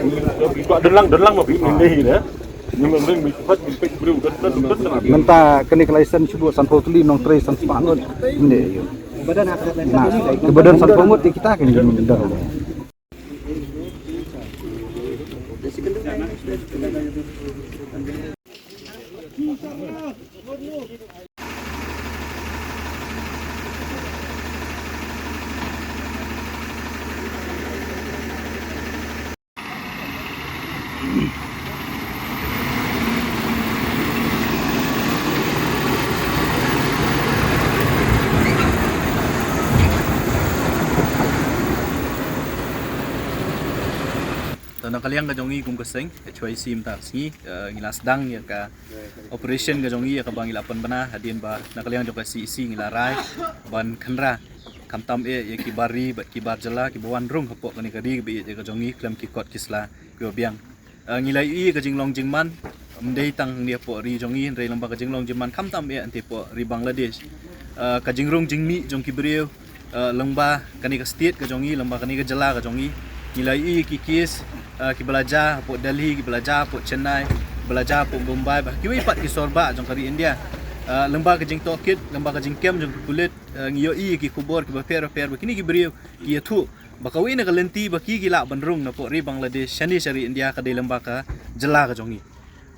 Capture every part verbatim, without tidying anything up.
Don lang, don lang ma phi mynta hi de. Mynta kane ka license shu buh sanphew tylli, nongtrei san spah ngut. Ynda ïa. Ba don sanphew ngut ïa kita kan. To na ka liang ka jong ngi kum ka seng H Y C mynta ka sngi, eh, ngi la sdang ïa ka operation ka jong ngi ïa kaba ngi la pynbna hadien ba na ka liang jong ka C E C ngi la rai ban khynra khamtam eh ïa ki bar ri bad ki bar jylla kiba wan rung hapoh kane ka ri kaba ïeit ïa ka jong ngi khlem ki kot ki sla kiba biang. Eh, ngi la ïohi ka jinglong jingman ym dei tang hangne hapoh ri jong ngi hynrei lyngba ka jinglong jingman khamtam eh hangtei hapoh ri Bangladesh. Eh, ka jingrung jingmih jong ki briew, eh, lyngba kane ka state ka jong ngi, lyngba kane ka jylla ka jong ngi. Ngi la ïohi ki case, eh, kiba la jia hapoh Delhi, kiba la jia hapoh Chennai, kiba la jia hapoh Mumbai, bad kiwei pat ki sorbah jong ka ri India. Eh, lyngba ka jingtohkit, lyngba ka jingkem jong ki pulit, eh, ngi ïohi ki khubor kiba pher bapher ba kine ki briew ki ïathuh ba kawei na ka lynti ba ki ki lah ban rung napoh ri Bangladesh shane sha ri India ka dei lyngba ka jylla ka jong ngi.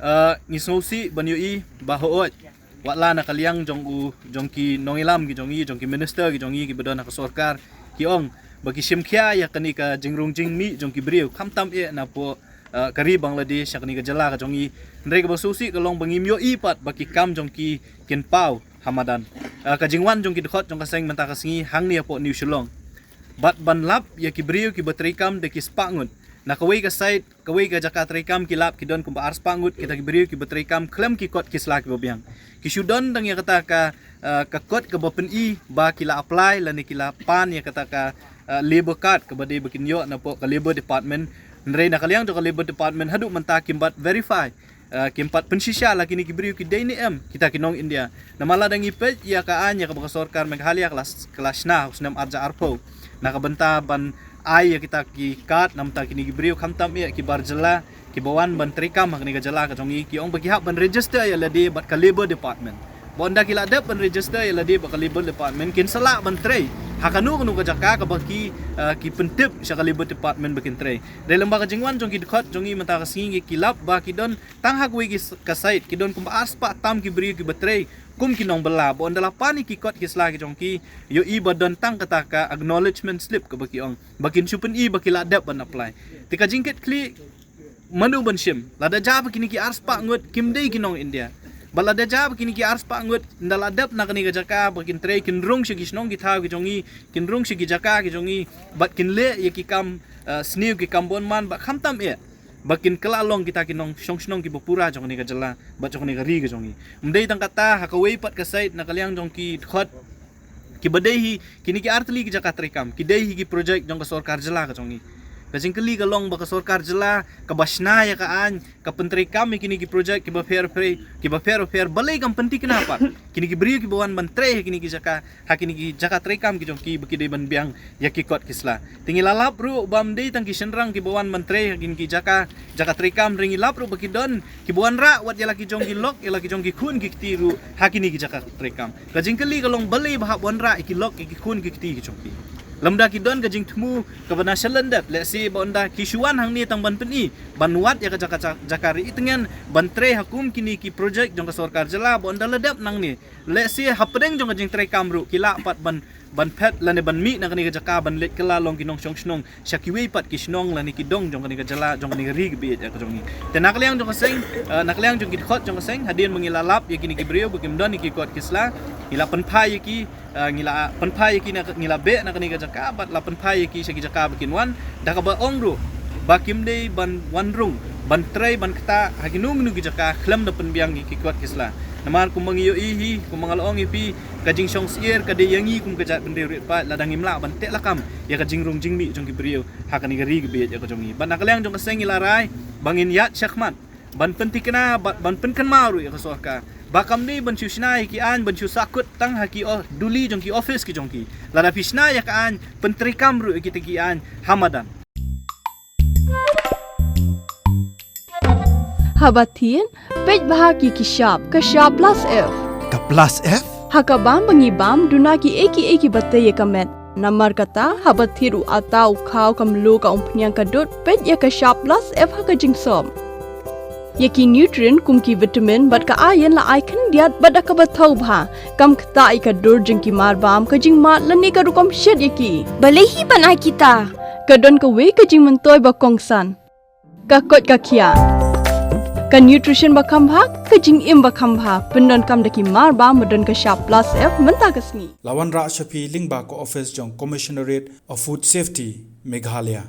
Uh, ngi sngewsih ban ïohi ba hooid, wat la na ka liang jong u, jong ki nongïalam ki jong ngi, jong ki minister ki jong ngi, ki ba don ha ka sorkar, ki ong ba ki shim khia ïa kane ka jingrung jingmih jong ki briew, khamtam eh napoh, uh, ka ri Bangladesh, ïa kane ka jylla ka jong ngi. Hynrei kaba sngewsih ka long ba ngim ïohi pat ba ki kam jong ki kin paw ha madan. Uh, ka jingwan jong ki dkhot jong ka seng mynta ka sngi hangne hapoh New Shillong, bad ban lap ïa ki briew ki ba treikam da ki spah ngut. Na kawei ka side, kawei ka jaka treikam ki lap ki don kumba ar spah ngut kita ki briew ki ba treikam khlem ki kot ki sla ki ba biang. Ki shu don tang ïa kata ka, uh, ka kot ka ba pyni ba ki la apply lane ki la pan ïa kata ka, uh, labour card ka ba dei ba kin ïoh napoh ka labour department. Hynrei na ka liang jong ka labour department haduh mynta kim pat verify, uh, kim pat pynshisha la kine ki briew ki dei ne em kita ki nong India. Namar lada ngi peit ïa ka aiñ ïa ka ba ka sorkar Meghalaya ka la, ka la shna ha u snem arhajar arphew na ka bynta ban ai ïa kita ki card namar kine ki briew khamtam eh ki bar jylla ki ba wan ban treikam ha kane ka jylla ka jong ngi, ki ong ba ki hap ban register ïa lade bad ka labour department. Ba ynda ki la dep ban register ïa lade bad ka labour department, kin sa lah ban trei ha kano kano ka jaka ka ba ki, uh, ki pyntip sha ka labour department ba kin trei. Dei lyngba ka jingwan jong ki dkhot jong ngi mynta ka sngi ki lap ba ki don tang ha kawei ki s-, ka side ki don kumba ar spah tam ki briew ki ba trei kum ki nongbylla. Ba ynda la pan ïa ki kot ki sla ki jong ki, ïohi ba don tang kata ka acknowledgement slip ka ba ki ong ba kin shu pyni ba ki la dep ban apply. Te ka jingkitkhlieh, mano ban shim? Lada jia ba kine ki ar spah ngut kim dei ki nong India, bad lada jia ba kine ki ar spah ngut ynda la dep na kane ka jaka ba kin trei, kin rung sha ki shnong ki thaw ki jong ngi, kin rung sha ki jaka ki jong ngi, bad kin leh ïa ki kam, uh, sniew, ki kam bun man, bad khamtam eh ba kin kylla long kita ki nongshong shnong ki ba pura jong kane ka jylla bad jong kane ka ri ka jong ngi. Ym dei tang kata, ha kawei pat ka side na ka liang jong ki dkhot ki ba dei hi kine ki artylli ki jaka treikam, ki dei hi ki project jong ka sorkar jylla ka jong ngi. Ka jingkylli ka long ba ka sorkar jylla ka ba shna ïa ka aiñ, ka pyntreikam ïa kine ki project ki ba pher pher, ki ba pher pher, balei kam pynthikna pat kine ki briew ki ba wan ban trei ha kine ki jaka, ha kine ki jaka treikam ki jong ki ba ki dei ban biang ïa ki kot ki sla. Te ngi la lap ruh ba ym dei tang ki shynrang ki ba wan ban trei ha kine ki jaka, jaka treikam, hynrei ngi lap ruh ba ki don ki ba wanrah wat ïa la ki jong ki lok, ïa la ki jong ki khun ki kti ruh ha kine ki jaka treikam. Ka jingkylli ka long balei ba hap wanrah ïa ki lok, ïa ki khun ki kti ki jong ki. Lymda ki don ka jingthmu ka ba na shalyndet, lehse ba ynda ki shu wan hangne tang ban pyni, ban wad ïa ka jaka, jaka, jaka ri tngen, ban trei ha kum kine ki project jong ka sorkar jylla, ba ynda la dep nangne, lehse hapdeng jong ka jingtreikam ruh ki lah pat ban, ban phet lane ban mih na kane ka jaka ban leit kylla long ki nongshong shnong sha kiwei pat ki shnong lane ki dong jong kane ka jylla, jong kane ka ri ka ba ïeit ïa ka jong ngi. Te na ka liang jong ka seng, eh, na ka liang jong ki dkhot jong ka seng, hadien ba ngi la lap ïa kine ki briew ba kim don ïa ki kot ki sla, ngi la pynphai ïa ki, eh, ngi la pynphai ïa ki na, ngi la beh na kane ka jaka bad la pynphai ïa ki sha ki jaka ba kin wan, da kaba ong ruh ba kim dei ban wan rung, ban trei, ban ktah ha kino kino ki jaka khlem da pynbiang ïa ki kot ki sla. Namar kumba ngi ïohi hi, kumba nga la ong ïa phi, ka jingshong syier ka dei ïa ngi kum ka jaitbynriew rit paid, lada ngim lah ban teh lakam ïa ka jingrung jingmih jong ki briew ha kane ka ri ka ba ïeit ïa ka jong ngi. Bad na ka liang jong ka seng ngi la rai ba ngin ïaid shakhmat ban pynthikna, ba, ban pynkynmaw ruh ïa ka sorkar ba kam dei ban shu shna ïa ki aiñ ban shu sahkut tang ha ki o-, duli jong ki office ki jong ki. Lada phi shna ïa ka aiñ, pyntreikam ruh ïa kita ki aiñ ha madan. Haba thied, peit bha ïa ki shap, ka shap plus F. Ka plus F? Ha ka bam ba ngi bam, duna kiei kiei ki ba tei ïa ka met. Namar kata, haba thied u atta, u khaw, ka mluh, ka umphniang, ka dud, peit ïa ka shap plus F ha ka jingsop. Ïa ki nutrient kum ki vitamin bad ka iron la ai khyndiat bad da kaba thaw bha. Kam ktah ïa ka dur jong ki marbam, ka jingmad lane ka rukom shet ïa ki. Balei hi ban ai kita? Ka don kawei ka jingmyntoi ba kongsan. Ka koit ka khiah. Ka nutrition ba kham bha, ka jingim ba kham bha. Pyndonkam da ki marbam ba don ka shap plus F mynta ka sngi. La wanrah sha phi lyngba ka office jong Commissionerate of Food Safety, Meghalaya.